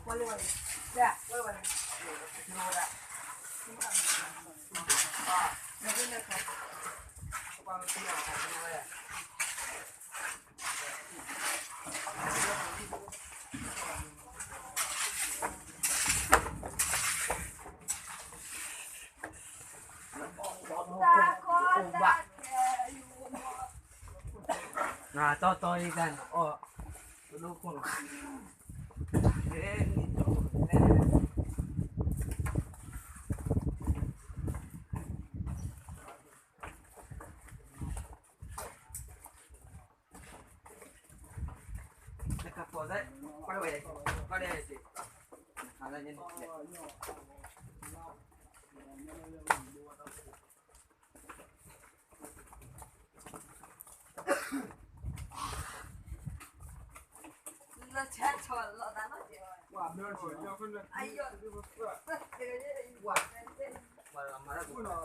တီတီ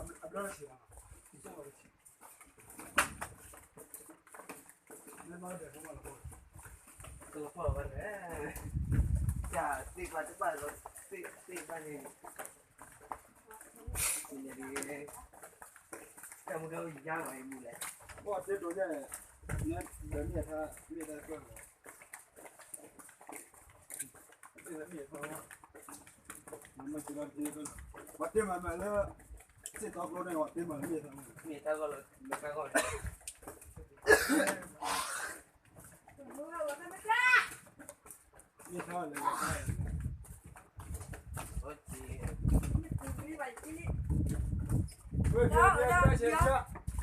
အံၤတၢ်န့ၣ်အီၣ် တလိၣ်ခိၣ်လီၤ. ကလီၤပှီၢ်ဝဲလဲၣ်, တၢ်သ့ၣ်ပှၢ်တဘၣ်လီၤ, သ့ၣ်သ့ၣ်ဘၣ်န့ၣ်, တၢ်မူကယါဝဲမူလဲၣ်, ဘၣ်တဲဒိးယါ, နဒီးမ့ၢ်ထါ, မ့ၢ်ထါကွၢ်လီၤ. ပှၤတဲမၤမၤလၢ စ့ၢ်ကီးကျိန့ၣ် ပှၤတဲမၤလၢမ့ၢ်ထါ, မ့ၢ်ထါဂီၢ်လၢကါဂီၢ်, မ့ၢ်ထါလၢကါဂီၢ်,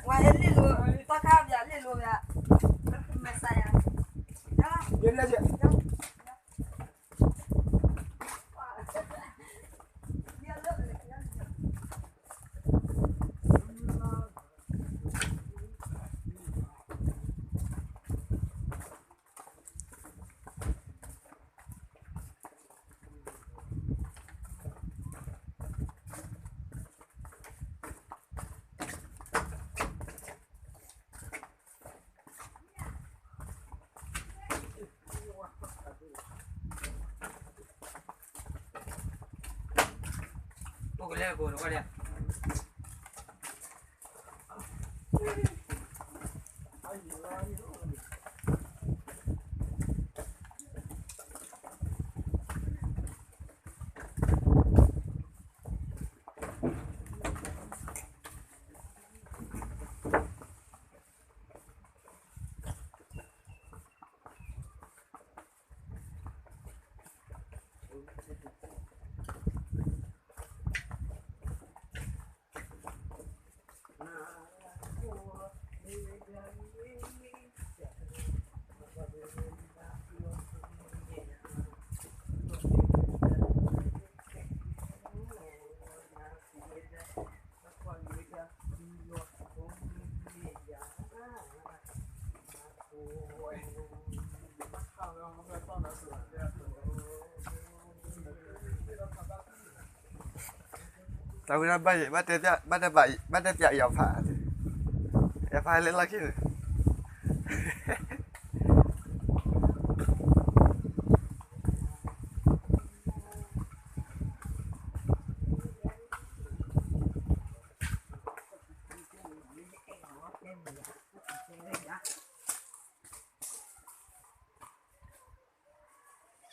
ဝဲဟဲလ့လိာ်, သီခါပၠးလ့လိာ်ပၠး, မဲာ်ဆါယၤ, ယဲဒၣ်ယဲ အိၣ်ကလဲၣ်ကိးနကွၢ်ဒၣ်. တၢ်ဝဲဒၣ်ဘၣ်ယဲ ဘၣ်တဲပျး ဘၣ်တဲပျး ဘၣ်တဲပျးယီၤဖး, ယီၤဖးလဲၤလီၢ်ခံန့ၣ်,